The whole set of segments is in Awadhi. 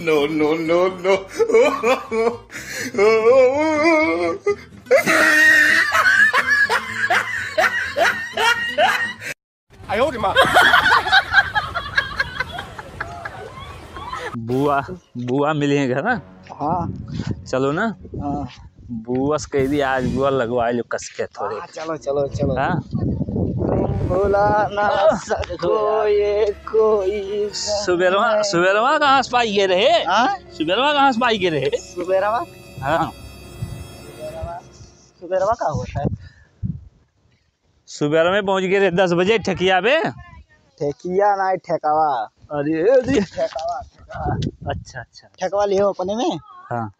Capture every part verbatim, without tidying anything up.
No, no, no, no। बुआ, बुआ मिली है घर, हाँ? हाँ। चलो ना। हाँ। बुआ से कह दी, आज बुआ लगवा लो कस के थोड़े। हाँ, चलो, चलो, चलो। हाँ? भुला ना सको ये कोई। सुबेरवा, सुबेरवा कहाँ से पाई गए रहे? हाँ? सुबेरवा कहाँ से पाई गए रहे? सुबेरवा? हाँ। सुबेरवा का होता है? सुबेर में पहुँच गए रहे दस बजे ठेकिया पे। ठेकिया ना, ठेकावा। अरे, अरे। ठेकावा, ठेकावा। अच्छा, अच्छा। ठेकवा लियो अपने में। हाँ,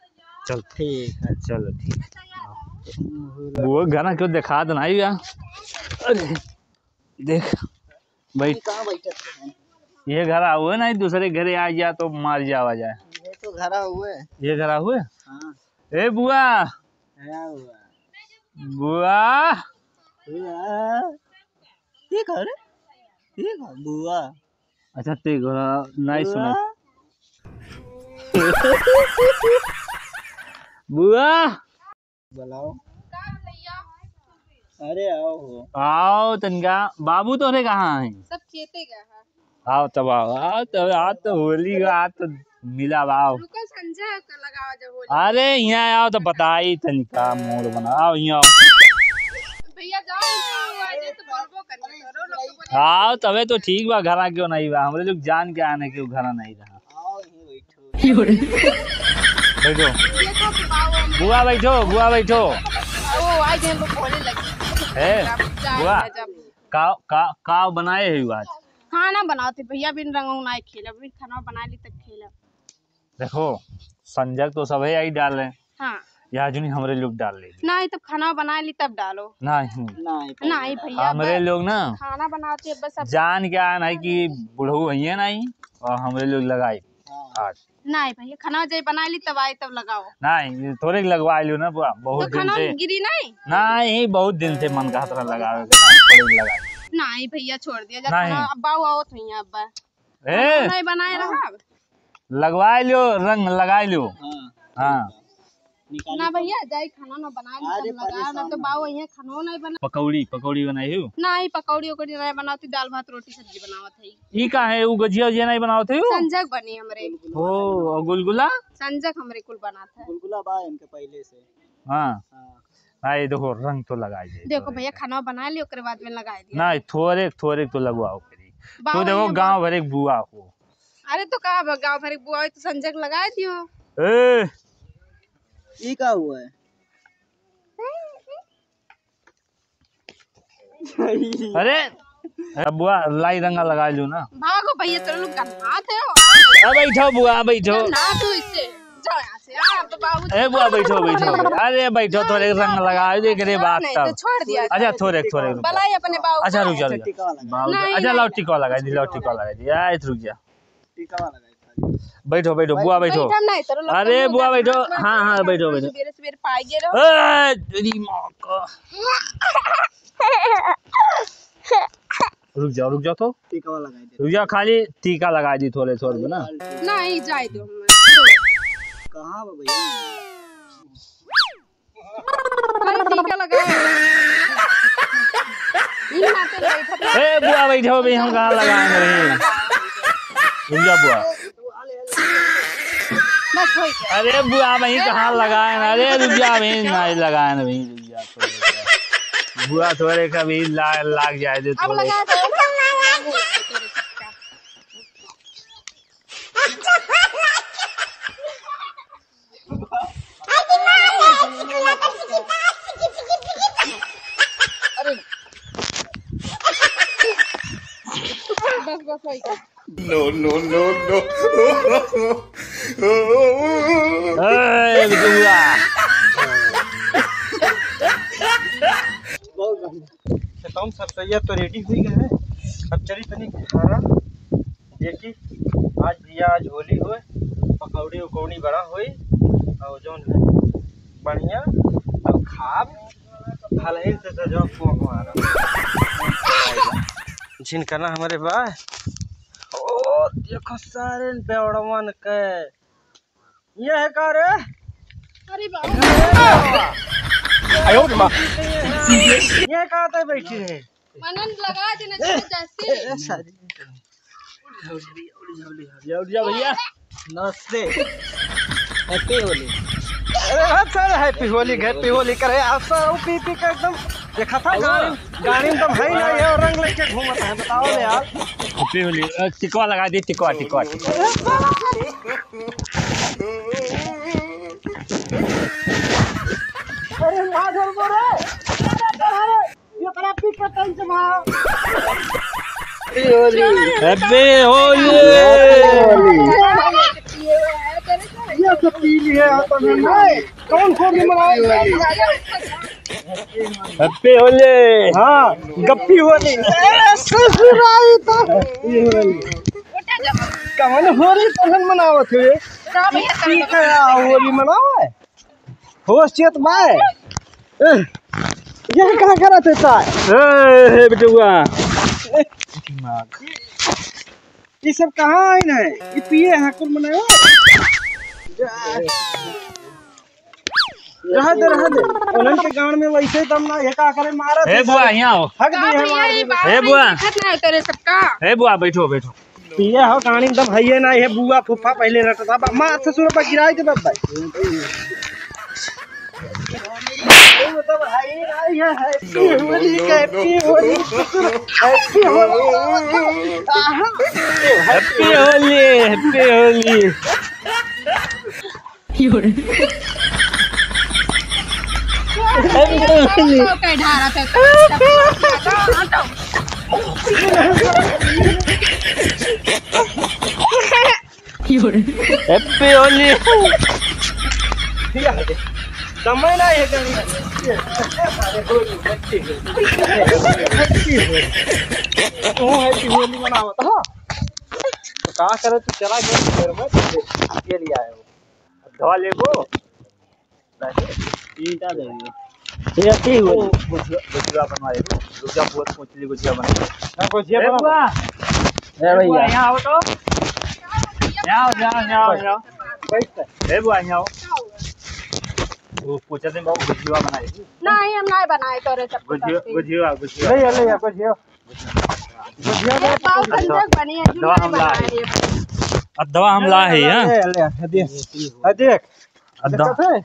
चल। ठीक है। चलो, ठीक। वो घर क्यों दिखात नहीं यार? अरे, देख, बैठ। ये कहाँ बैठे थे? ये घर हुए ना, दूसरे घरे आ गया तो मार जावा जाए। ये तो घर हुए। ये घर हुए? हाँ। ए बुआ। क्या हुआ? बुआ। बुआ। ठीक है रे। ठीक है, बुआ। अच्छा, ठीक है, नहीं सुना। बुआ। बुआ। बुलाओ। अरे आओ हो। आओ तनिका, बाबू तोरे कहाँ हैं? सब खेते गए हैं। आओ तब आओ, आओ तब, आज तो होली का, आज तो मिला आओ। रुको, संझा का लगावा जब होली। अरे यहाँ आओ तो बताई तनिका मूड बना, आओ यहाँ आओ। भैया जाओ, आओ, आज तो बोलबो करिए, करो लोग तो बोले। आओ तबे तो ठीक बा, घरा क्यों नहीं बा, हमरे लोग जान के आने क्यों घरा नहीं रहा। आओ यहीं बैठो। बैठो। ये तो बाबू। बुआ बैठो, बुआ बैठो। ओ, आज हम लोग बोले लगे। है? जाओ, बुआ, जाओ। का, का, का बनाए है आज? खाना बनाते भैया, बिन रंग उंग ना खेलब, बिन खाना बना ली तब खेलब। देखो, संजय तो सब है आई डाल रहे हैं। हाँ। यहाँ जुनी हमरे लोग डाल ले। नहीं, तब खाना बना ली तब डालो। नहीं। नहीं, नहीं भैया, हमरे बस लोग ना खाना बनाते बस अब जान के आन है कि बुढ़ऊ है नहीं और हमरे लोग लगाई हाँ। आज। नहीं भैया, खाना जब बना ली तब आई तब लगाओ। नहीं, थोड़े लगवा लियो ना बुआ, बहुत तो दिन खाना से। गिरी नहीं? नहीं, बहुत दिन से मन कहत रहा लगावे के ना, थोड़े लगाई। नहीं भैया, छोड़ दिया जा नहीं। खाना, अब बाऊ आओ तो यहाँ अब। ए? नहीं बनाए रहा। लगवा लियो, रंग लगा लियो। हाँ। हाँ। निकाली ना तो। भैया, जाई खाना ना बना ली, अरे तब लगा, परेशान ना तो मत। बाऊ यहाँ खाना नहीं बना। पकौड़ी, पकौड़ी बनाई हो? नहीं, पकौड़ी उकौड़ी नहीं बनाती, दाल भात रोटी सब्जी बनावत है। ई का है, उ गजिया उजिया नहीं बनावत है हो? संजक बनी हमरे। हो, और गुलगुला? संजक हमरे कुल बनात है। गुलगुला बा इनके पहले से। हाँ। हाँ। हाँ, ये देखो, रंग तो लगाई दे, देखो थोड़े भैया, से। खाना बना ली, ओकरे बाद में लगाई दिया। नहीं, थोड़े, थोड़े तो लगवाओ करी। बाऊ तू देखो, यहाँ गाँव भर एक बुआ हो। अरे तो का बा, गाँव भर एक बुआ हो तो संजक लगाई दियो। ए! ई का हुआ है? अरे, अब बुआ लाई रंगा लगा लू ना। भागो भैया, तेरे लोग गन्ना थे हो। अब बैठो बुआ, बैठो। गन्ना तू इससे। जाओ यहाँ से, आ, अब तो बाबू ए बुआ, बैठो, बैठो। अरे बैठो, थोड़े रंग लगा दे, एकरे बात नहीं, तब। तो छोड़ दिया। अच्छा, थोड़े, थोड़े रुक जा। बुलाई अपने बाबू अच्छा, को। रुक जा, रुक जा। टीका वाला। बाबू, नहीं, अच्छा, नहीं, लाओ नहीं। टीका लगा दी, लाओ टीका लगा दी। आ, रुक जा। टीका वाला लगा दी। बैठो, बैठो, बुआ, बैठो। बैठम नहीं, तेरे लोग अरे, बुआ, बैठो। हाँ, हाँ, बैठो, बैठो। सवेरे, सवेरे पाई गे रहो। ए, तेरी माँ का। रुक जाओ, रुक जाओ तो। टीका लगा दे। रुक जाओ, खाली टीका लगा दी थोड़े, थोड़े ना। नहीं, जाए दो हमें। कहाँ बा भैया? अरे, टीका लगा। ई नाते बैठत ए, बुआ, बैठो भी, हम कहाँ लगाए हैं भाई? रुक जा, बुआ। बस, हो गया। अरे, बुआ, वहीं कहाँ लगाए हैं? अरे, रुक जा, वहीं नहीं लगाए हैं, वहीं रुक जा, थोड़े सा। बुआ, थोड़े का भी ला-, लाग जाए दे, अब थोड़े। लगा दो। अरे। बस, बस, वही कर। No, no, no, no। ए, बुआ। बहुत बढ़िया। खेतौन सरसैया तो ready हुई गए है। अब चली तनी खाना देखी, आज भैया आज होली होए, पकौड़ी उकौड़ी बड़ा होई, और जौन है बढ़िया, अब खाब, भलहिन से सजो को हमारा। झिनकना हमारे बा। ओ, देखो सारे बेवड़वन के। ये है का रे? अरे बाबा। ये का तय बैठी है? मनन लगा देना चाहिए जैसे। ए, सारी। उठ जा भैया। नमस्ते। Happy होली। अरे हाँ सर, Happy होली, Happy होली करे। आप सर, वो पी पी के एकदम देखा था, गाड़ी, गाड़ी में दम है ही नहीं है और रंग लेके घूमत है। बताओ ले यार। Happy होली। अ, टिकवा लगा दी, टिकवा, टिकवा, टिकवा। अरे माधर बोले। ये तरह पी के टेंशन है। Happy होली। ये तो पी लिए अपन ने। कौन होली मनाए? Happy होली। हाँ, गप्पी होली। ए, ससुराई तो। कौन होली तहन मनावत हुए? पी के होली मनावे? होश चेत बाय। ए, ये का करत है ता? ए, हे बेटुआ। ये सब कहाँ आइन है? ये पिए हैं कुल मनावे? रहा दे, रहा दे। उन्हन के गांड में वैसे दम ना, ये का करे, मारत हे है बुआ, सारे। यहाँ आओ। हक का दिए भैया, हमारे ये बात हे नहीं बुआ। दिखत ना है तेरे सबका। हे बुआ, बैठो, बैठो। पिए हो, गाड़ी में दम हइये ना, ये बुआ फूफा पहले रटता बा। मार ससुर बा, गिराई दे बा भाई। ये तो भाई ना, ये Happy होली, Happy होली, Happy होली। आहा। Happy होली, Happy होली। Happy होली। Happy होली। समय ना है कहीं। तू Happy होली मनावत, हाँ? तो का करे, तू चला गया घर में, ये लिया है वो। दवा लेबो? ईंटा दे दियो। ये अथी हुआ। ओ, गुजिया, गुजिया बनवाए। रुक जा, बहुत सोच ली गुजिया बना। हाँ, गुजिया ए बना। बुआ। ए ए बुआ, भैया। यहाँ आओ तो। यहाँ आओ, यहाँ, यहाँ आओ, यहाँ। बैठ। ए बुआ, यहाँ आओ। वो पूछा थे बाबू, गुजिया बनाए। नहीं, हम नहीं बनाए तोरे सब गुजिया, गुजिया, गुजिया। ले, ले, गुजिया। गुजिया ए, बाप, हम लोग बनी है, दवा हम ला है। बनाए। अब दवा हम ला है, हाँ? ले, ले, ले, देख। आ, देख। अब दवा। देखत है?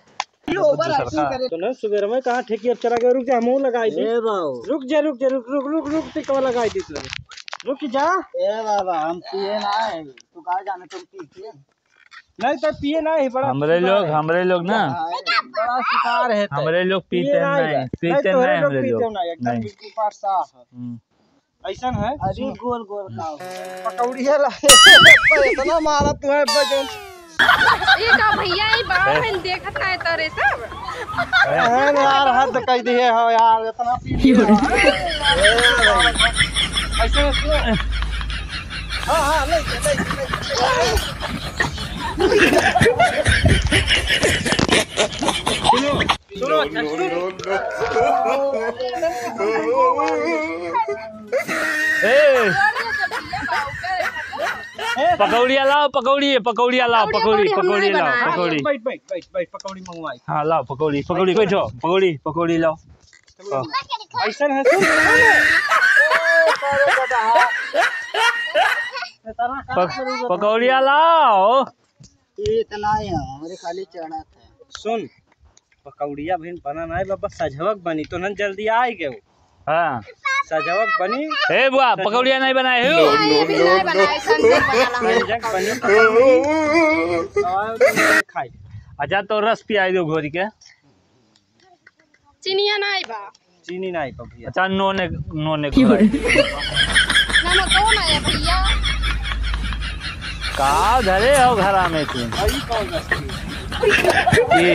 ये over acting करे। तो ना, सुबेर में कहाँ ठेकी अब चला गया, रुक जा, हम लगाई दी। ए बाबू। रुक जा, रुक जा, रुक, रुक, रुक, रुक, टिकवा लगाई दी तू। रुक जा। ए बाबा, हम पिए ना है, तू कहाँ जाने तुम पी के? नहीं तो पिए ना है, बड़ा हमरे लोग, हमरे लोग ना। हाँ, बड़ा शिकार है तो। हमरे लोग पीते पिए ना नहीं, है। पीते नहीं, तोरे नहीं लोग हमरे पीते लोग। ना, एकदम नहीं। बिल्कुल पास साफ है। हम्म। ऐसन है? अरे गोल गोल का हो? पकौड़िया ला। इतना मारा तू है बजन। ये का भैया, ये बाप है, देखत ना है तोरे सब। अरे यार, हद कर दिए हो यार, इतना पी लिया। ऐसे, ऐसे। हाँ, हाँ, ले, ले, ले, ले। सुनो, सुनो, अच्छा, सुनो। ए, पकौड़िया लाओ, पकौड़ी, पकौड़िया लाओ, पकौड़ी, पकौड़ी, पकौड़ी पकौड़ी हम पकौड़ी नहीं लाओ, बनाए। पकौड़ी। बैठ, बैठ, बैठ, बैठ, पकौड़ी मंगवाई। हाँ, लाओ पकौड़ी, पकौड़ी, बैठो, पकौड़ी, पकौड़ी लाओ। हाँ। ऐसन है, सुन, सुन। पक-, पकौड़िया लाओ। ये इतना ही है, हमारे खाली चढ़त है। सुन, पकौड़िया बहिन बना नाई बाबा, सजवक बनी, तो नन जल्दी आए गए। हाँ। सजवक बनी। ए बुआ, पकौड़िया नहीं बनाए हो? नहीं, अभी नहीं बनाए, संजय बनाला। संजय बनी पकौड़ी। और खाई। अच्छा, तो रस पियाई दो घोरी के। चिनिया नाई बा। चीनी नाई बा भैया। अच्छा, नोने, नोने घोराई। नमको ना है भैया। का धरे हो घरा में तू? अई कौन रखी? ये।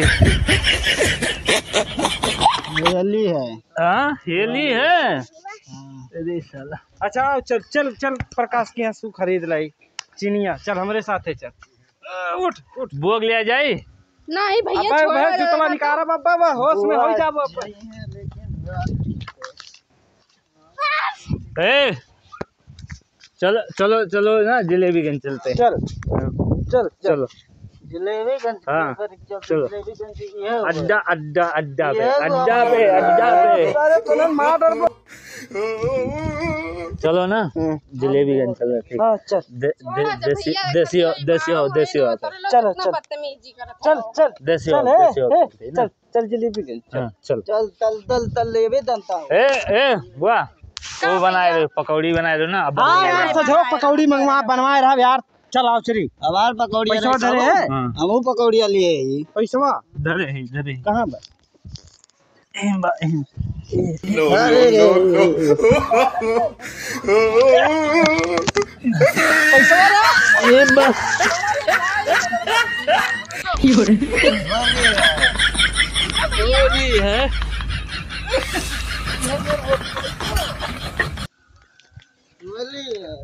हेली है। हाँ, हेली है? हाँ। अरे साला। अच्छा, चल, चल, चल, प्रकाश के यहाँ से खरीद लाई चिनिया। चल, हमरे साथे चल। अ, उठ, उठ। बोग ले जाई? नहीं भैया, अबे छोड़ भाई, दे, जूतवा बता। निकाल, बाबा, बाबा, होश में हो जाबो, बाबा। ए, चलो, चलो, चलो ना, जिलेबीगंज चलते हैं। चल, चल, चल। चलो। जलेबीगंज हाँ, के ऊपर चल, चलो। जलेबीगंज ये हो गया। अड्डा, अड्डा, अड्डा पे, ये हो अड्डा गया। पे, अड्डा पे। अरे, चलो, मार डाल दो। चलो ना, हम्म। जलेबीगंज चलो, ठीक। हाँ, चल। दे-, दे-, छोड़ा, जब देसी, भैया देसी, ऐसा देसी हो, कोई देसी हो, बात देसी हो। करे, लोग चल, इतना चल। बदतमीजी करत चल, हो। चल। देसी हो, चल, देसी हो, ए, चल, ठीक है ना? चल, चल, जलेबीगंज, चल। हाँ, चल। चल, तल, तल, तल, लेबे दंता हो। ए, ए, बुआ, वो बनाए रहो, पकौड़ी बनाए रहो ना, अब हाँ बनाए यार, रहो। तो जो पकौड़ी मंगवा, बनवाए रहा यार। चल आओ चली। हमार पकौड़ी पैसवा धरे है? हाँ। हमहू पकौड़िया लिए ही। पैसवा? धरे ही, धरे ही। कहाँ बा? एम बा, एम। अरे रे। पैसवा रे। एम बा। ये है।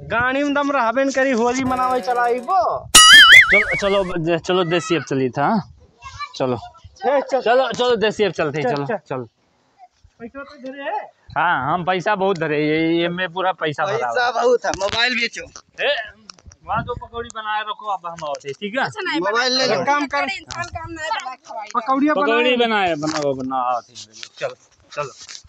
गाड़ी में दम रहबे न करी, होली मनावे चलाइबो। चलो, चलो, दे-, चलो, देसी अब चली था, हाँ? चलो। ए, चल। चलो, चलो, देसी अब चलते हैं, चल, चलो, चल। चलो। पैसा तो धरे है? हाँ, हम पैसा बहुत धरे, ये, ये में पूरा पैसा भरा पैसा हुआ। बहुत है, मोबाइल बेचो। ए, वहाँ दो पकौड़ी बनाए रखो, अब हम आते हैं, ठीक है? अच्छा, नहीं मोबाइल ले बनाए, लो। एक काम कर। इंसान काम नहीं बना खवाई। पकौड़िया पकौड़ी बनाए। बनाए, बनाओ, बनाओ, ठीक है, चलो, चलो।